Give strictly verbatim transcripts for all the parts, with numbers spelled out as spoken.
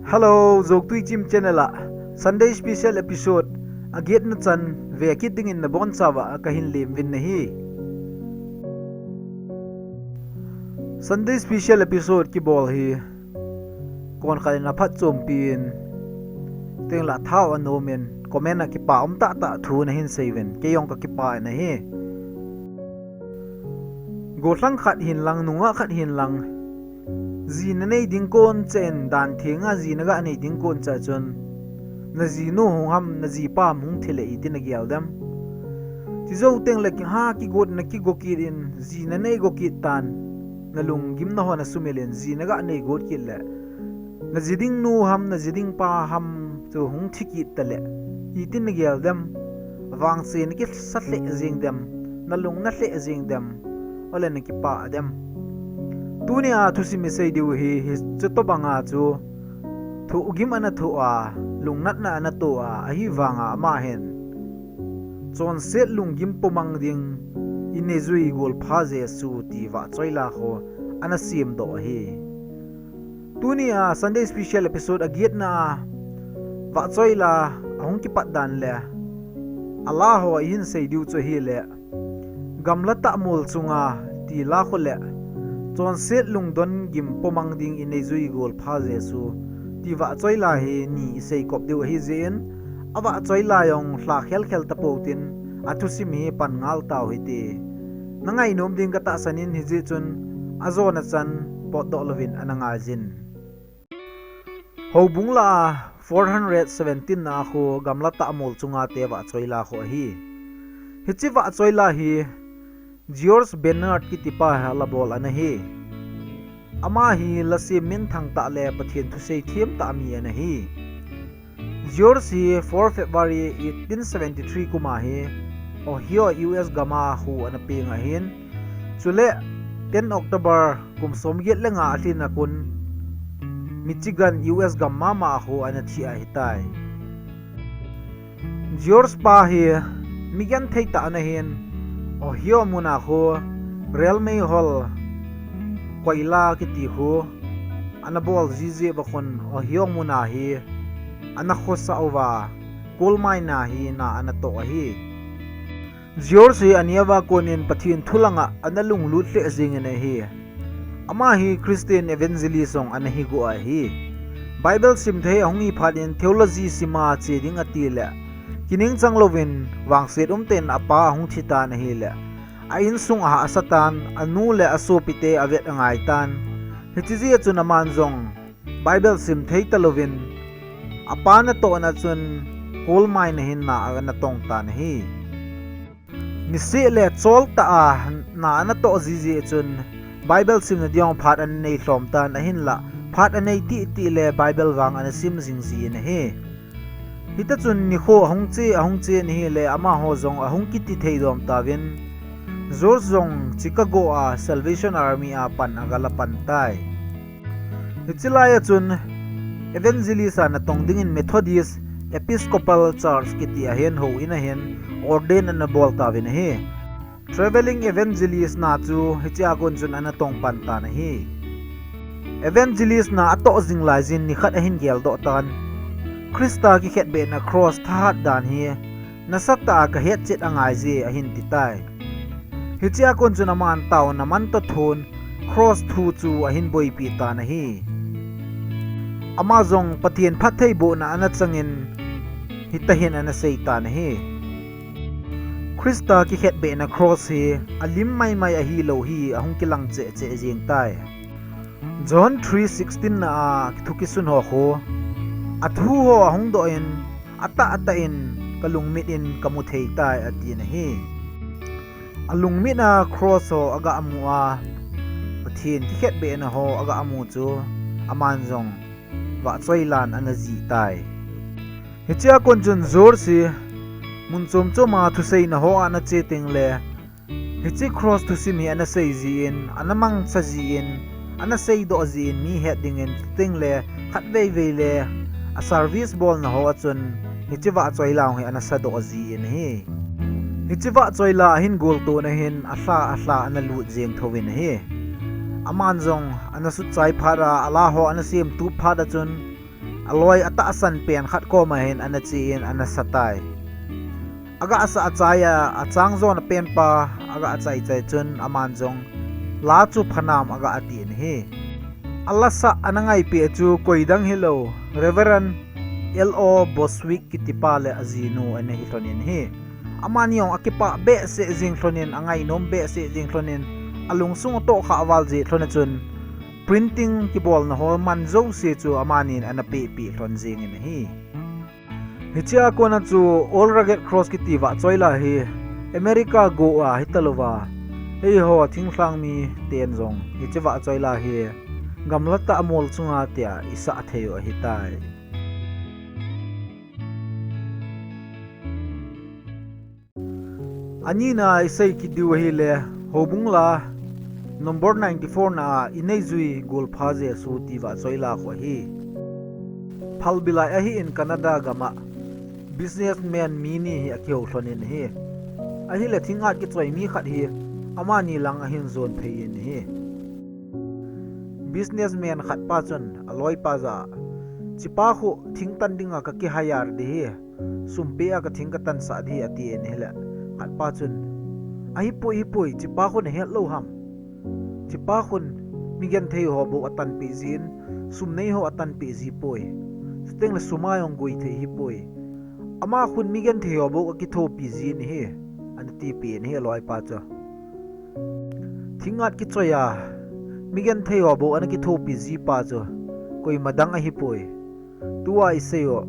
Hello, Zoktui Chim channel a Sunday special episode agetna chan ve kit dingin nabonchauva kahin lemvin ahi. Sunday special episode kibol hi konkhat in aphatchompi in, tengle thao anom in, comment a kipa um tahtah thu nahin seiuvin, kei jong kakipa in ahi. Gollhang khat hinlang, nungah khat hinlang, ji nanei ding kon cheh in, dan thenga ji naga nei ding kon cheh chun, najinu hung ham, najipa ham hung thile iti nagel dem? Chujou tengle kiha kigot nakigo kit in, ji nanei go kit tan, nalunggim naho nasumil in, ji naga nei got kit le, naji ding nu ham, naji ding pa ham chu hung thi kit tale, iti nagel dem? Vangse nakisa lheh jeng dem, nalung nalheh jeng dem, ole nakipah dem? Tunia thusim isei diu hi, hiche tobanga chu thohgim ana thoh a, lungnatna ana toh a, ahivanga ama hin chonset lunggim pomang ding ineijui golpha Jesu ti vahchoila ho ana semdoh ahi. Tunia Sunday special episode agetna a vahchoila ahung kipat dan le ala ho ihin sei diu chu ahile, Gamla tahmol chunga ti la kho le, chonset lungdon gim pomang ding ineijui golpha Jesu ti vahchoila hi ni isei kop diu ahijeh in, avahchoila jong lha khelkhel tapou tin, athusim hi pan ngal tau hite. Nangainom ding katahsan in, hijeh chun ajona chan potdoh louvin ana ngaijin. Houbung lah a four hundred seventeen na a khu gamla tahmol chunga te vahchoila khu ahi. Hiche vahchoila hi George Bennard kitipa hi alabol ana hi. Ama hi lasem minthang tah le Pathen thusei them tah mi ana hi. George hi four February eighteen seventy-three kum a hi Ohio, U S gam a khu ana peng ahin. Chule ten October kum somget le nga alhin a kon Michigan, U S gam mama a khu ana thi ahitai. George pa hi migenthei tah ana hin, Ohio mun a khu relmei hol koila kiti khu ana bol jiji uva khun Ohio mun a hi ana khosah uva coal mine a hi na ana toh ahi. George hi ania va konin Pathen thu langa ana lunglut lheh jingin ahi. Ama hi Christian evangelist jong ana hi go ahi. Bible sim thei ahung hi phat in theology sima che ding ati le, kiningchang louvin vangset umtah in apa ahung thi tan ahile, a insung ahahsa tan, anu le asopite avet angai tan. Hiche jeh a chun aman jong Bible sim thei talouvin, apa natohna chun coal mine a hin na ana tong tan ahi. Niseh le chol tah a na ana toh jiji chun Bible simna ding phat ana nei lhom tan, ahinlah phat anei titi le Bible vang ana sim jing jin ahi. Hita chun nikho ahung che, ahung che in ahile amaho jong ahung kiti thei dom tauvin, George jong Chicago a Salvation Army a pan agala pan tai. Hiche lai a chun evangelist a natong dingin Methodist Episcopal Church kiti a hin houin a hin ordain ana bol tauvin ahi. Travelling evangelist na chu hiche a kon chun ana tong pan tan ahi. Evangelist na atoh jing laijin nikhat ahin geldoh tan, Christa kikhetbehna cross thahat dan hi nasatah a kahet chet angaije ahin ti tai. Hiche a kon chun aman taona manto thon cross thu chu ahin boipi tan ahi. Ama jong Pathen phattheibohna ana changin hitahin ana sei tan ahi. Christa kikhetbehna cross hi alim maimai ahilou hi ahung kilang cheh cheh jeng tai. John three sixteen na a thu kisun ho khu, athu ho ahung doh in, atah atah in kalungmit in kamu thei tai atin ahi. Alungmit a cross ho aga mu a, Pathen kikhetbehna ho aga mu chu aman jong vahchoilan ana jih tai. Hiche a kon chun George hi mun chom chom a thuseina ho a ana che tengle, hiche cross thusim hi ana sei jin, ana mangcha jin, ana seidoh jin, mi het dingin, chutengle khatvei vei le a service bolna ho a chun hiche vahchoila hi ana sadoh jin ahi. Hiche vahchoila ahin goltona hin alha alha ana lut jeng thouvin ahi. Aman jong ana sutchai phat a, ala ho ana semtup phat a chun aloi atahsan pen khat koma hin ana che in ana sa tai. Aga sa achai a, achang jona pen pa aga chai chai chun aman jong la chu phanam aga ati in ahi. Ala sa ana ngaipi chu koidang hilou, Reverend L O Bostwick kitipa le ajinu ana hi lhon in ahi. Amani jong akipah behseh jing lhon in, angainom behseh jing lhon in, alungsung atohkha val jeh lhon a chun printing kibolna ho man jouse chu amanin ana pehpi lhon jing in ahi. Hichea kona chu Old Rugged Cross kiti vahchoi la hi America go a hitalouva, eiho thinglhang miten jong hiche vahchoi la hi gamla tah a mol chunga tia isah thei u ahitai. Anina isei kit diu ahile, houbung la number ninety-four na a Ineijui Golpha Jesu ti vahchoi la khu ahi. Phalbi lai ahin Canada gam a businessman mi ni hi akihou lhon in ahi. Ahile thingat kichoi mi khat hi amani lang ahin jon phei in ahi. Businessman khat pa chun aloipa jah a, "Chepa khu thing tan dinga kakihire ding ahi. Sum pea kathing katansah ding ahi," ati in ahile, khatpa chun, "Ahipoi, hipoi, chepa khun ahet lou ham? Chepa khun migenthei ho bou atanpeh jin, sum nei ho atanpeh ji poi. Chutengle sum a jong goi thei hipoi. Ama khun migenthei ho bou akithopi jin ahi," ana tipeh in ahi aloipa chu. Thingat kichoi a migenthei ho bou ana kithopi jipa chu koima dang ahipoi. Tua isei u,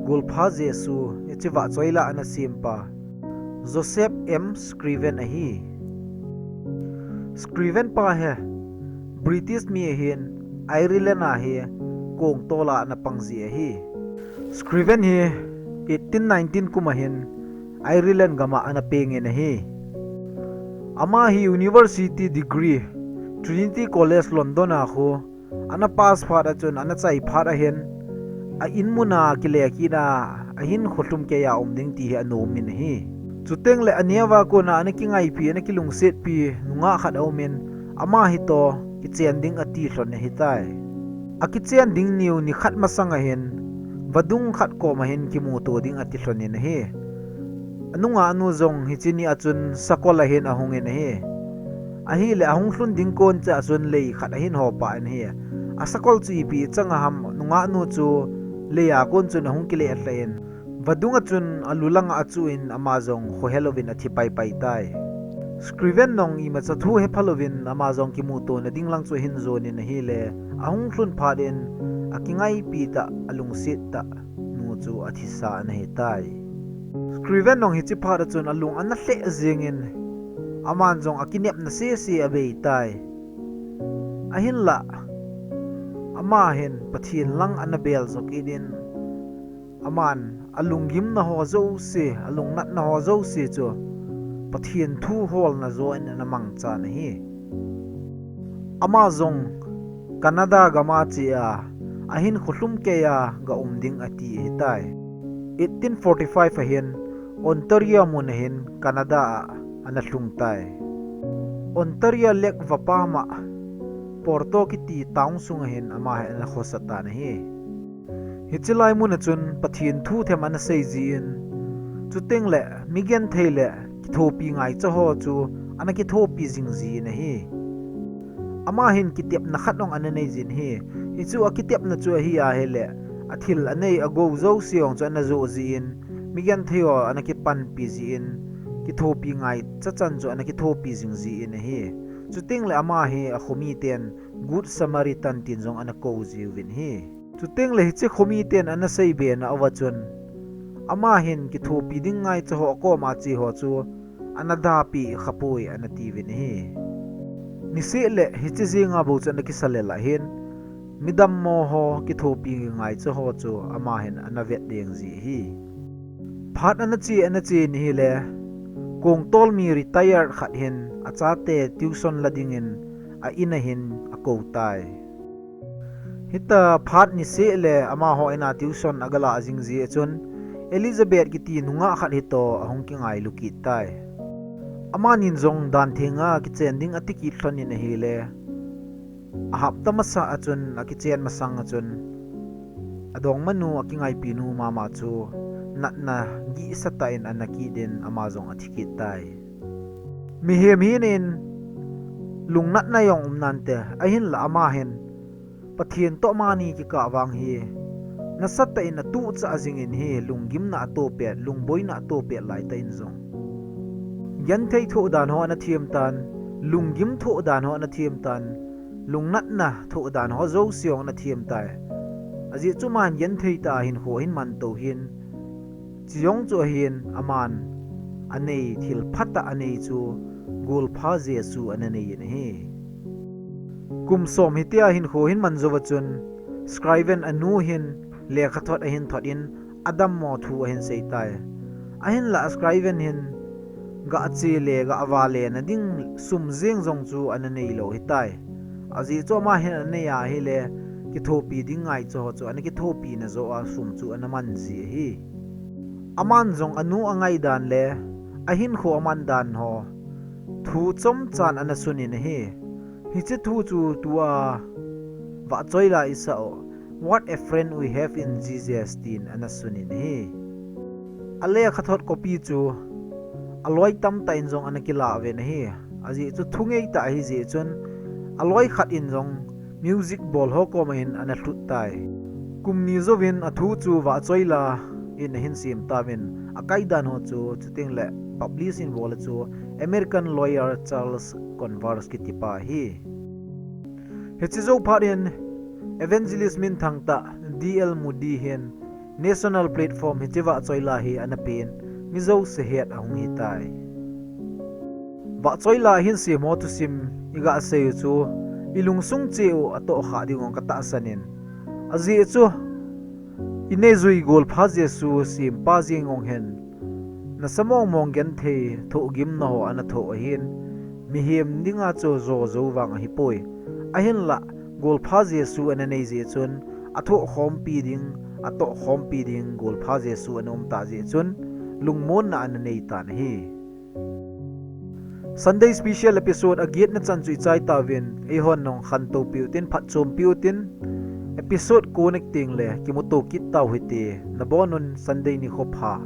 Golpha Jesu, hiche vahchoi la ana sempa Joseph M Scriven ahi. Scriven pa hi British mi ahin, Ireland a hi kongtol a ana pang ji ahi. Scriven hi eighteen nineteen kum ahin Ireland gam a ana peng in ahi. Ama hi university degree Trinity College London a khu ana pass phat a chun ana chai phat ahin, a in mun a kile kit a, ahinkho lhumkeiya um ding ti hi anom in ahi. Chutengle aneo a kona ana kingaipi, ana kilungsetpi nungah khat aum in, ama hitoh kichen ding ati lhon ahitai. Akichen ding niu nikhat masang ahin vadung khat koma hin kimuto ding ati lhon in ahi. Anungah nu jong hiche ni a chun sakol ahin ahung in ahi. Ahile ahung lhun ding kon cheh a chun lei khat ahin hopah in ahi. Asakol chu ipi chang ham, nungah nu chu lei a kon chun ahung kile lhah in, vadung a chun alu langa achuh in ama jong khohe louvin athi paipai tai. Scriven jong imacha thu hepha louvin ama jong kimutona ding lang chu ahin jon in ahile, ahung lhun phat in akingaipi tah, alungset tah nu chu athisa ana hitai. Scriven jong hiche phat a chun alung ana lheh jeng in, aman jong akinepna sese abei tai. Ahinlah, ama hin Pathen lang ana bel jo kit in, aman alunggimna ho jouse, alungnatna ho jouse chu Pathen thu holna joh in ana mangchan ahi. Ama jong Canada gam a che a, ahinkho lhumkeiya ga um ding ati ahitai. Eighteen forty-five ahin Ontario mun ahin Canada a ana lhung tai. Ontario lake vapam a Porto kiti town sunga hin ama hi ana khosa tan ahi. Hiche lai mun a chun Pathen thu them ana sei jin, chutengle migenthei le kithopi ngaicha ho chu ana kithopi jing jin ahi. Ama hin kitepna khat jong ana nei jin ahi. Hichu akitepna chu ahi ahile, athil anei agou jouse jong chu ana joh jin, migenthei ho ana kipanpi jin, kithopi ngaicha chan chu ana kithopi jing jin ahi. Chutengle ama hi akhomiten Good Samaritan tin jong ana kou jiuvin ahi. Chutengle hiche khomiten ana seibena uva chun, ama hin kithopi ding ngaicha ho akoma che ho chu ana dapeh khapoi ana tiuvin ahi. Niseh le hiche jenga bou chu ana kisa lel ahin, midammo ho kithopi ngaicha ho chu ama hin ana vet deng ji ahi. Phat ana che, ana che in ahile, kongtol mi retired khat hin achate tuition la dingin a in a hin akou tai. Hitia phat niseh le amaho in a tuition aga lah jing jeh a chun, Elizabeth kiti nungah khat hitoh ahung kingailu kit tai. Amanin jong danthenga kichen ding ati kit lhon in ahile, ahapta masa a chun, akichen masang a chun, adongmanu, akingaipinu mama chu natna gihsatah in ana kit in ama jong athi kit tai. Mihem hinin lungnatna jong um nante, ahinla ama hin Pathen toh mani kikah vang hi nasatah in atuhchah jingin hi lunggimna atoh pet, lungboina atoh pet laitah in jong genthei thoh dan ho ana them tan, lunggim thoh dan ho ana them tan, lungnatna thoh dan ho jouse jong ana them tai. Ajeh chu aman genthei tah a hinkho ahin mantou hin, chujong chu ahin aman anei thil phatah anei chu golpha Jesu ana nei in ahi. Kum som hitia hinkho ahin man jouva chun Scriven anu hin lekhathot ahin thot in adammo thu ahin sei tai. Ahinla Scriven hin gah che le gah vale na ding sum jeng jong chu ana neilou hitai. Ajeh chu ama hin anei ahile kithopi ding ngaicha ho chu ana kithopina joh a sum chu ana man ji ahi. Aman jong anu angaidan le ahinkho aman dan ho thu chomchan ana sunin ahi. Hiche thu chu tua vahchoila isah u, What a Friend We Have in Jesus tin ana sunin ahi. Alekhathot copy chu aloi tamtah in jong ana kilah uvin ahi. Ajeh chu thungeitah ahijeh chun aloi khat in jong music bol ho koma hin ana lhut tai. Kum ni jouvin athu chu vahchoila in ahin sem tauvin, akaidan ho chu chutengle publish in bol a chu American lawyer Charles Converse kitipa ahi. Hiche jou phat in Evangelist minthang tah D L Moody hin national platform hiche vahchoila hi ana pen, mi jouse het ahung hitai. Vahchoila ahin sem ho thusim igah sei u chu ilungsung cheh u atohkhah ding u katahsan in, ajeh chu inei jui golpha Jesu sempa jeng jong hin nasa mongmong genthei thohgimna ho ana thoh ahin, mihem dinga chu jo jou vang ahipoi. Ahinla golpha Jesu ana nei jeh chun athohkhompi ding, atohkhompi ding golpha Jesu ana um tah jeh chun lungmonna ana nei tan ahi. Sunday special episode agetna chan chu ichai tauvin, eihon nong khantou piu tin, phatchom piu tin, episode ko nek tengle kimuto kit tau hite, nabonun Sunday nikho pha.